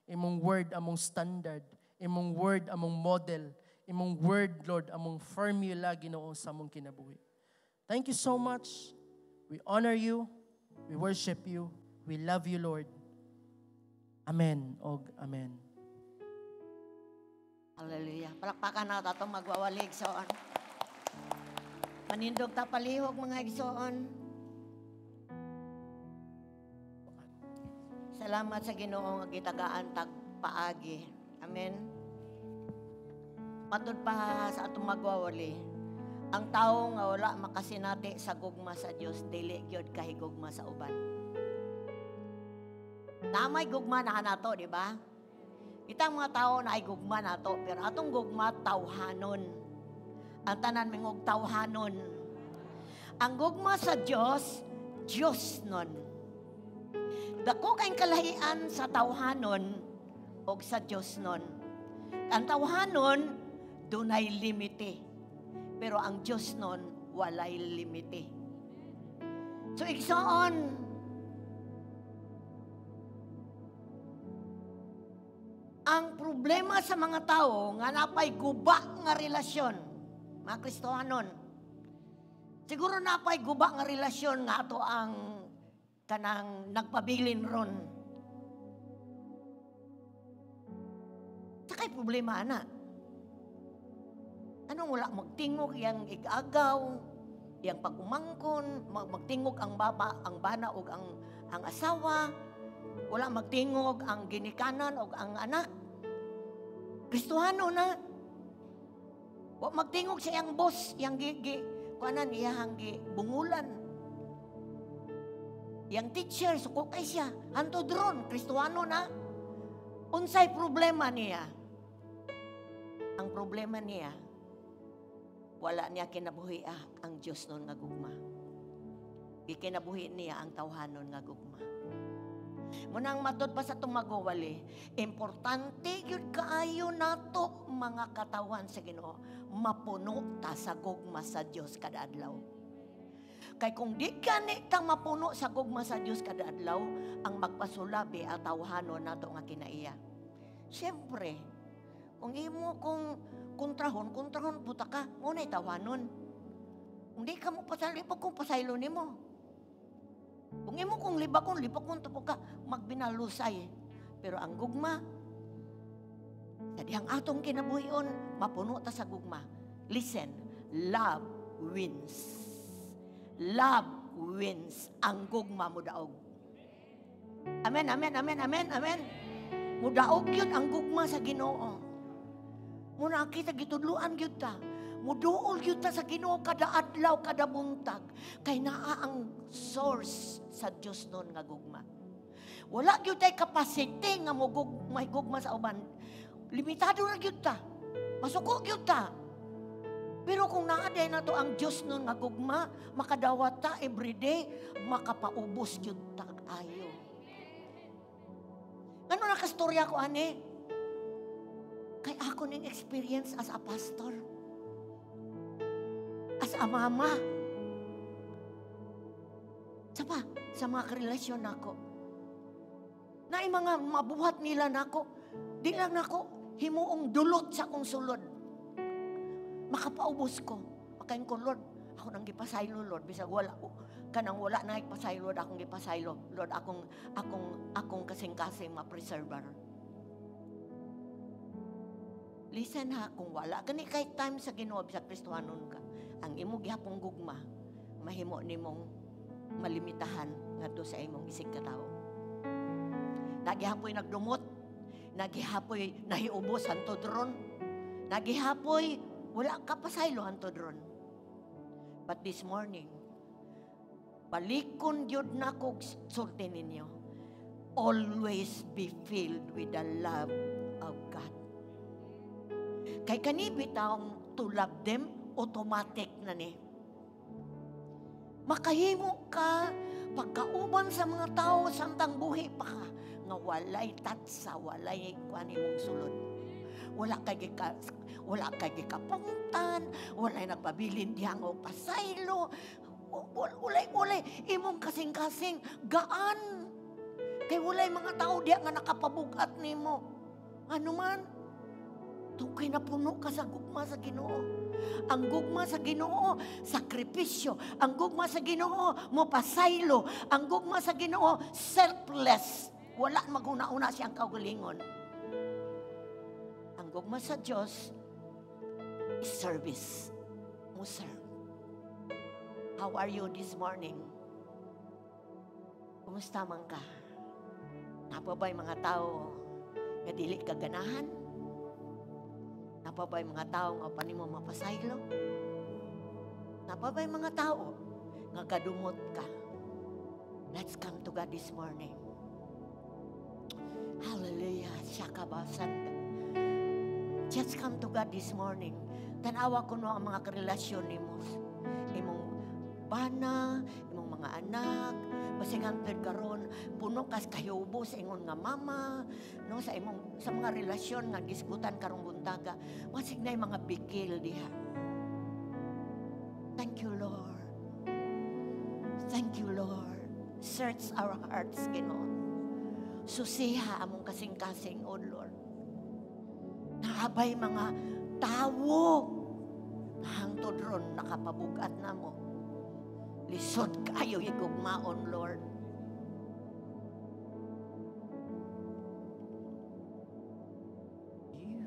A: imong word among standard, imong word among model, imong word, Lord, among formula, Ginoo, sa among kinabuhi. Thank you so much. We honor you. We worship you. We love you, Lord. Amen og amen.
B: Hallelujah. Palakpakan nato atong magwawali, igsoon. Manindog ta palihog, mga igsoon. Salamat sa Ginoo nga gitagaan tag paagi. Amen. Matud pa sa atong magwawali, ang tao nga wala makasinati sa gugma sa Dios, dili gyud kahigugma sa uban. Tamay gugma na nato, di ba? Kitang mga tao na ay gugma nato, pero atong gugma tawhanon. Ang tanan mingog, "Tawhanon." Ang gugma sa Dios, Dios nun. Dako kay kalahian sa tawhanon og sa Dios nun. Ang tawhanon dunay limite. Pero ang Dios nun walay limite. So igsoon, ang problema sa mga tao nga napay guba nga relasyon, mga Kristohanon, siguro napay guba nga relasyon nga ato ang kanang nagpabilin ron. Sakay problema, ana. Anong wala magtingog yang igagaw, yang pag-umangkon, magtingog ang baba, ang bana og ang asawa, wala magtingog ang ginikanan og ang anak. Kristohano na. Wa magtingog sa iyang boss, iyang gi, gi kuanan iyang gi bungulan. Yang teacher, suko kay siya. Hantod ron, Kristuano na. Unsay problema niya? Ang problema niya, wala niya kinabuhi ang Diyos nun nga gugma. Gikinabuhi niya ang tawhanon nga gugma. Munang matod pa sa tumagowali, importante gyud kaayo nato mga katawan sa Ginoo, mapuno ta sa gugma sa Dios kada adlaw. Kay kung di gani ta mapuno sa gugma sa Dios kada adlaw, ang magpasulabi ang tawhanon nato nga kinaiya. Siyempre, kung imo kung kontrahon, kontrahon puta ka, ngunay tawhanon. Kung di ka mo pasaylo, kung pasaylo nimo. Kung imo kung libakon, libakon to ka, magbinalusay. Pero ang gugma, sa dihang atong kinabuhion, mapuno ta sa gugma. Listen, love wins. Love wins. Ang gugma mo daog. Amen, amen, amen, amen, amen. Mudaog yun ang gugma sa Ginoo. Muna kita gitudluan gyud ta. Muduol gyud ta sa Ginoo kada adlaw, kada buntag. Kay naa ang source sa Dios nun nga gugma. Wala gyud tay capacity nga may gugma sa uban. Limitado ra gyud ta. Masuko gyud ta. Pero kung naa day nato ang Dios nun nga gugma, makadawat ta everyday, makapaubos gyud ta ayo. Ano nakastorya ko ani? Kay ako ning experience as a pastor. As a mama. Sa pa, sa mga karelasyon nako. Na mga mabuhat nila nako. Di lang nako himuong dulot sa akong sulod. Makapaubos ko. Makain ko, Lord, ako nang gipasaylo, Lord. Bisag wala ko. Kanang wala na ipasaylo, Lord, akong gipasaylo. Lord, akong kasing-kasing ma-preserver. Listen ha, kung wala kani kay time sa Ginoo sa Kristohanon ka, ang imo gihapong gugma mahimo nimong malimitahan ngadto sa imong isig katawo. Nagihapoy nagdumot, nagihapoy nahiubos hantod ron, nagihapoy wala ka pasaylo hantod ron. But this morning, balikon gyud nako sulti ninyo. Always be filled with the love of God. Kay kani bitawng to love them, automatic na ni. Makahimo ka pagkauban sa mga tao samtang buhi pa ka nga walay tatsa, walay kuan imong sulod. Wala kay gikapungtan, walay nagpabilin dihang og pasaylo, walay imong kasing-kasing gaan. Kay walay mga tao diha nga nakapabugat nimo. Ano man? Tungkay napuno ka sa gugma sa Ginoo. Ang gugma sa Ginoo, sakripisyo. Ang gugma sa Ginoo, mopasaylo. Ang gugma sa Ginoo, selfless. Wala maguna-una siyang kaugalingon. Ang gugma sa Diyos is service. Mo serve. How are you this morning? Kumusta man ka? Napa ba'y mga tao nga dili ka ganahan? Napa ba'y mga tao nga panimo mapasaylo? Napa ba'y mga tao nga kadumot ka? Let's come to God this morning. Hallelujah. Shakabasan. Just come to God this morning. Tanawa ko no ang mga karelasyon nimo. Imong bana, imong mga anak, basig hangtod karon puno kas kahiubo sa ingon nga mama, no, sa imong sa mga relasyon nga gisgutan karong buntaga, basig nay mga bikil diha. Thank you, Lord. Thank you, Lord. Search our hearts, Ginoo. Susiha among kasing-kasing, O Lord. Naabay mga tawo na hangtod ron nakapabugat na mo. Lisod kayo higugmaon, Lord.
C: You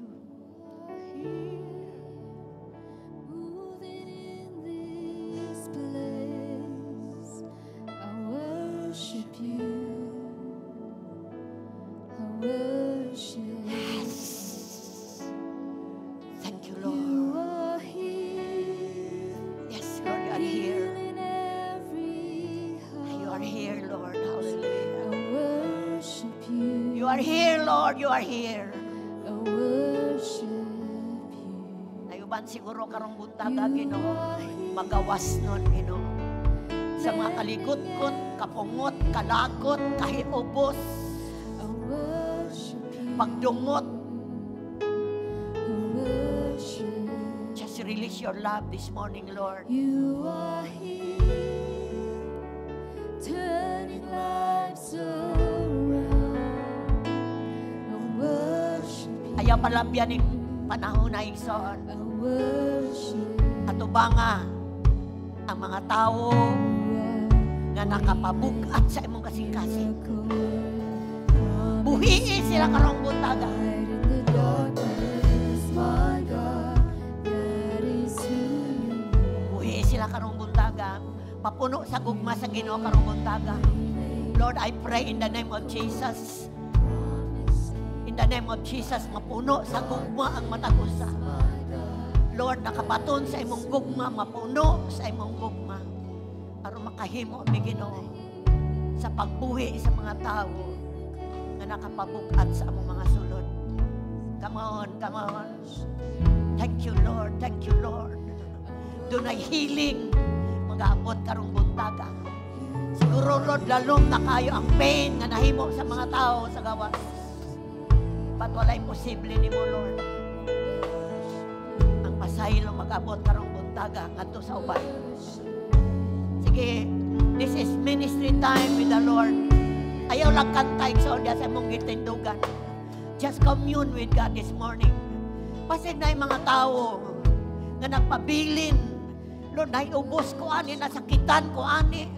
C: are here, moving in this place. I worship you. I worship.
B: Yes. Thank you, Lord.
C: You are here.
B: Yes, Lord, you are here.
C: Healing every heart.
B: You are here, Lord. Lord. Hallelujah.
C: I worship you.
B: You are here, Lord. You are here.
C: I worship you.
B: Naay uban siguro karong buntaga, Ginoo. Magawas nun, Ginoo. Sa mga kaligutkot, kapungot, kalagot, kahiubos,
C: I worship you.
B: Pagdungot.
C: I worship.
B: Just release your love this morning, Lord.
C: You are here, turning lives around. I worship you.
B: Ayaw palabyan ning panahon na, igsoon.
C: I worship
B: Ato ba nga ang mga tao nga nakapabugat sa imong kasing-kasing? Buhii sila karong buntaga.
C: Light in the darkness, my God, that is who you are.
B: Buhii sila karong buntaga. Mapuno sa gugma sa Ginoo karong buntaga. Lord, I pray in the name of Jesus. In the name of Jesus, mapuno sa gugma ang matag usa. Lord, nakabaton sa imong gugma, mapuno sa imong gugma. Aron makahimo mi, Ginoo, sa pagbuhi sa mga tao nga nakapabugat sa among mga sulod. Come on, come on. Thank you, Lord. Thank you, Lord. Dunay healing magaabot karong buntaga. Siguro, Lord, lalom na kayo ang pain nga nahimo sa mga tao sa gawas. But wala imposible nimo, Lord. Ang pasaylo mag-abot karong buntaga ngadto sa uban. Sige, this is ministry time with the Lord. Ayaw lang kanta, igsoon, diya sa imong gitindugan. Just commune with God this morning. Pasig naay mga tao nga nagpabilin. Lord, naiubos ko ani, nasakitan ko ani.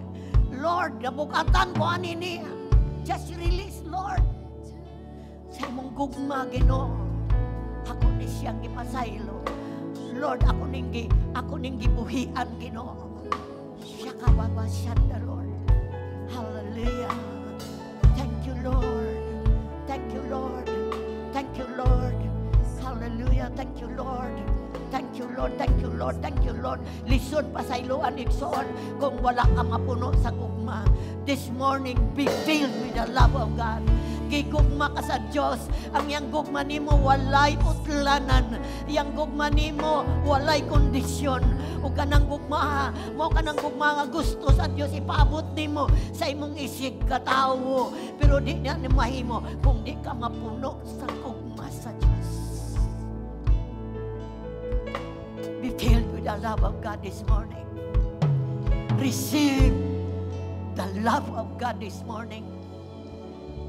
B: Lord, nabugatan ko ani niya. Just release, Lord. Sa imong gugma, Ginoo. Ako ni siyang gipasaylo. Lord, ako ning gibuhian, Ginoo. Siya kawawasan the Lord. Hallelujah. Thank you, Lord. Thank you, Lord. Thank you, Lord. Hallelujah. Thank you, Lord. Thank you, Lord. Thank you, Lord. Thank you, Lord. Lisod pasayloan, igsoon, kung wala ka mapuno sa gugma. This morning, be filled with the love of God. Gigugma ka sa Diyos. Ang iyang gugma nimo walay utlanan. Iyang gugma nimo walay kondisyon. O kanang gugma, mao kanang gugma nga gusto sa Diyos ipaabot nimo sa imong isig katawo. Pero di niya ni mahimo kung di ka mapuno sa gugma sa Diyos. Be filled with the love of God this morning. Receive the love of God this morning.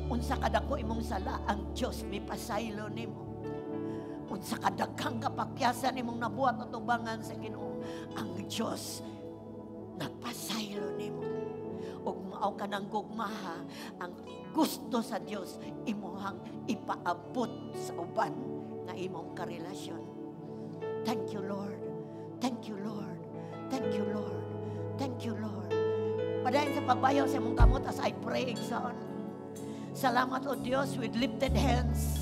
B: Unsa kadako imong sala, ang Dios mipasaylo nimo. Unsa kadaghang kapakyasan imong nabuhat atubangan sa Ginoo, ang Dios nagpasaylo nimo. Ug mao kanang gugmaha ang gusto sa Dios imuhang ipaabot sa uban nga imong karelasyon. Thank you, Lord. Thank you, Lord. Thank you, Lord. Thank you, Lord. Padayon sa pagbayaw sa imong kamot as I pray, igsoon. Salamat, O Diyos, with lifted hands.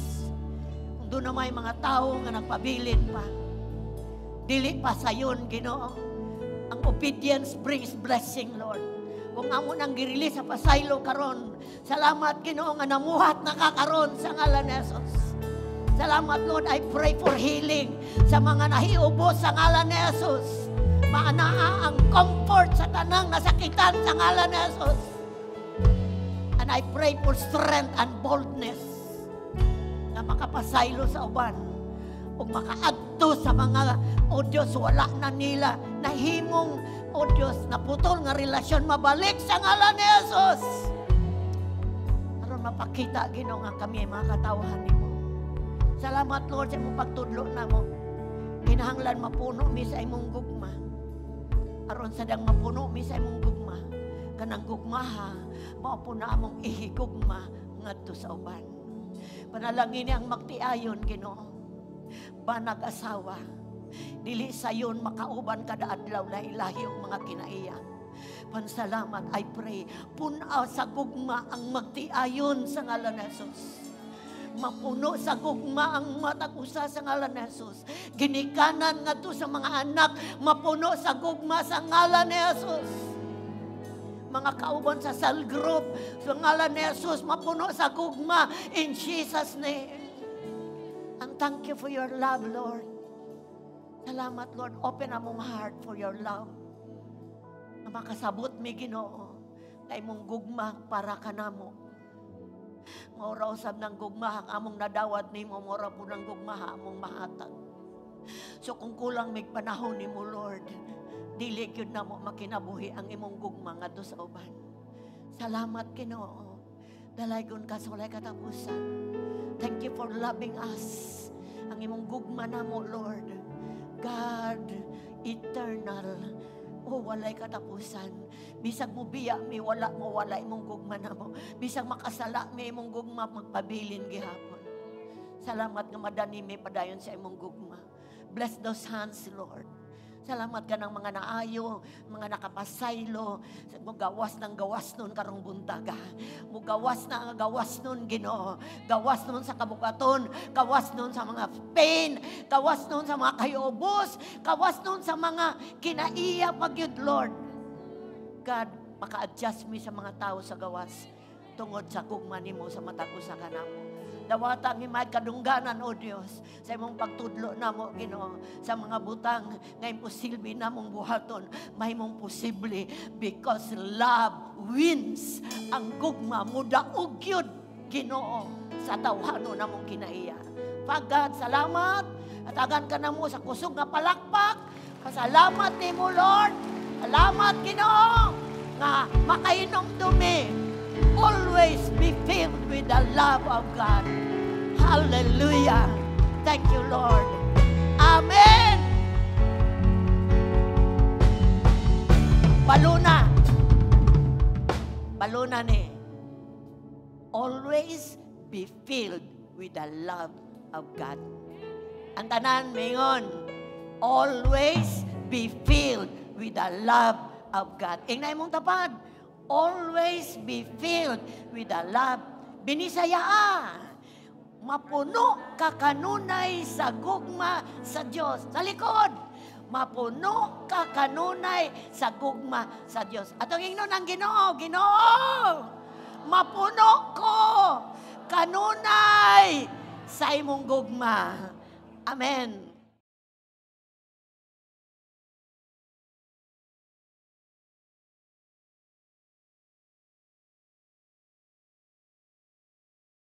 B: Kung duna may mga tao nga nagpabilin pa, dili pa sayon, Ginoo. Ang obedience brings blessing, Lord. Kung amo nang girelease sa pasaylo karon, salamat, Ginoo, nga namuhat na ka karon sa ngalan ni Jesus. Salamat, Lord. I pray for healing sa mga nahiubos sa ngalan ni Jesus. Maanaa ang comfort sa tanang nasakitan sa ngalan ni Jesus. And I pray for strength and boldness na makapasaylo sa uban o makaadto sa mga, o Diyos, wala na nila nahimong, o Diyos, naputol nga relasyon, mabalik sa ngalan ni Jesus. Aron mapakita, Ginoo, nga kami ay mga katawhan nimo. Salamat, Lord, sa imong pagtudlo namo. Kinahanglan mapuno mi sa imong gugma. Aron sa dang mapuno mi sa imong gugma, kanang gugmaha, mao po na among ihigugma ngadto sa uban. Panalangin ang magtiayon, Ginoo. Banag asawa, dili sayon makauban kada adlaw na ilahi og mga kinaiya. Pansalamat, I pray, pun-a sa gugma ang magtiayon sa ngalan ni Jesus. Mapuno sa gugma ang matag usa sa ngalan ni Jesus. Ginikanan ngadto sa mga anak, mapuno sa gugma sa ngalan ni Jesus. Mga kauban sa cell group. Sa ngalan ni Jesus, mapuno sa gugma. In Jesus' name. And thank you for your love, Lord. Salamat, Lord. Open among heart for your love. Na makasabot mi, Ginoo, kay imong gugma para kanamo. Mao usab ng gugma ang among nadawat nimo, mao ra pud ng gugma among mahatag. So kung kulang mig panahon nimo, Lord, dili gyud namo makinabuhi ang imong gugma ngadto sa uban. Salamat, Ginoo. Dalaygon ka sa walay katapusan. Thank you for loving us. Ang imong gugma namo, Lord. God, eternal. Oh, walay katapusan. Bisag mo biya mi, wala mo wala imong gugma namo. Bisag makasala mi, imong gugma magpabilin gihapon. Salamat nga madani mi padayon sa imong gugma. Bless those hands, Lord. Salamat ka ng mga naayo, mga nakapasaylo, mugawas ng gawas nun karong buntaga. Mugawas na ang gawas nun, Ginoo. Gawas nun sa kabugaton, gawas nun sa mga pain, gawas nun sa mga kayobos, gawas nun sa mga kinaiya pagyud, Lord. God, maka-adjust mi sa mga tao sa gawas tungod sa gugma nimo sa matag usa kanamo. Dawata ang himay kadungganan, O Dios, sa imong pagtudlo namo, Ginoo, sa mga butang nga imposible namong buhaton, mahimong posible because love wins. Ang gugma mudaog gyud, Ginoo, sa tawhano namong kinaiya. Pagad, salamat. Hatagan ka namo sa kusog nga palakpak. Pasalamat nimo, Lord. Salamat, Ginoo, nga makainom dumi. Always be filled with the love of God. Hallelujah. Thank you, Lord. Amen. Baluna. Baluna ni. Always be filled with the love of God. Ang tanan, mingon, always be filled with the love of God. Ingna imong tapad, always be filled with the love. Binisaya, mapuno ka kanunay sa gugma sa Dios. Sa likod, mapuno ka kanunay sa gugma sa Dios. Atong ingnon ang Ginoo, Ginoo, mapuno ko kanunay sa imong gugma. Amen.